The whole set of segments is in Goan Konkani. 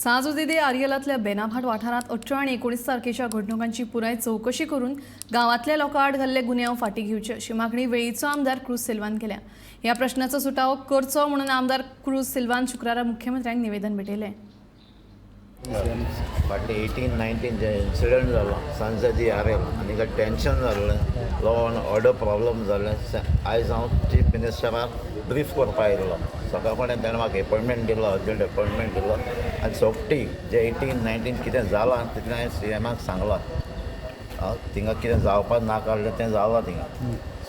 सांजो आरियलांतल्या बेनाभाट वाठारांत 18 आनी 19 तारखेच्या घडणुकांची पुराय चवकशी करून गांवांतल्या लोकां आड घाल्ले गुन्यांव फाटीं घेवचे अशी मागणी वेळीचो आमदार क्रूज सिल्वान केल्या. ह्या प्रश्नाचो सुटावो करचो म्हणून आमदार क्रूज सिल्वान शुक्रारा मुख्यमंत्र्यांक निवेदन भेटयलें. फाटले 18 19 जे इन्सिडंट जालो सांजे आर एल आनी टेंशन जाल्लें, लॉ एंड ऑर्डर प्रॉब्लम जालें. आयज हांव चीफ मिनिस्टराक ब्रीफ करपा आयिल्लो. सकाळ फुडें ताणें म्हाका एपॉयंटमेंट दिलो, अर्जंट एपॉयंटमेंट दिलो आनी सोगटी जे 18 19 कितें जालां तितलें हांवें सी एमाक सांगलां. थिंगा कितें जावपाक नाका आहलें तें जालां थिंगा.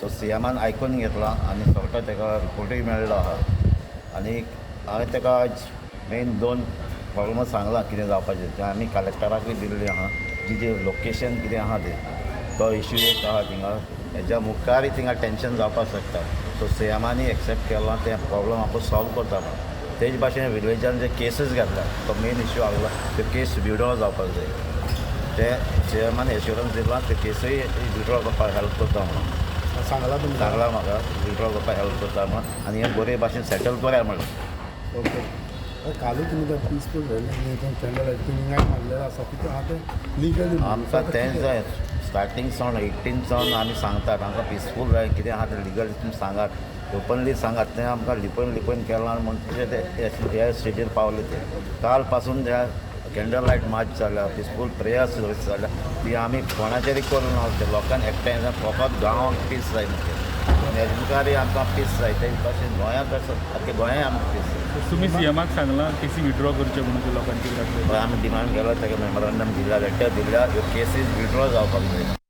सो सी एमान आयकून घेतलां आनी सगळो ताका रिपोर्टूय मेळ्ळो आहा. आनी हांवें ताका आयज मेन दोन प्रॉब्लमां सांगलां कितें जावपाचें तें. आमी कलेक्टराकूय दिल्ली आहा जी जी लोकेशन कितें आहा तें. तो इश्यू एक आहा थिंगा, हेज्या मुखारय थिंगा टेंशन जावपाक शकता. सो सी एमानूय एक्सेप्ट केलां तें प्रॉब्लम आपूण सॉल्व करता म्हणून. तेज भाशेन विलेजान जे केसीस घातल्या तो मेन इश्यू आहलो, त्यो केस विड्रॉ जावपाक जाय. ते सी एमान एश्युरन्स दिलां, त्यो केसूय विड्रॉ करपाक हेल्प करता म्हणून. सांगला तुमकां? सांगलां म्हाका, विड्रॉ करपाक हेल्प करता म्हणून आनी हें बरे भाशेन सेटल करया म्हणलें. ओके, कालूच तुमी ते पिसफूल रॅली कॅन्डल लायट तुमी मारलेलें आसा, कितें आहा तें लिगली? आमकां तेंच जाय. स्टार्टींग सावन, 18 सावन आमी सांगतात, आमकां पिसफूल जाय. कितें आहा तें लिगल तुमी सांगात, ओपनली सांगात. तें आमकां लिपयन लिपयन केलां म्हणटकीर ते ह्या स्टेजीर पावले. ते काल पासून ज्या कॅन्डल लायट मार्च जाल्या, पिसफूल प्रेयर्स जाल्या, ती आमी कोणाचेरय करूं ना. ते लोकांक एकठांय जावन फकत गांवांक पीस जाय म्हणचे आनी हेजे मुखारय आमकां पीस जाय. ते भाशेन गोंयांत आख्खे गोंयांत आमकां पीस जाय. तुमी सीएमाक सांगलां केसी विड्रॉ करच्यो म्हणून लोकांची? आमी डिमांड केलो, ताका मेमोरंडम दिला, लेटर दिल्या, ह्यो केसीस विड्रॉ जावपाक जाय.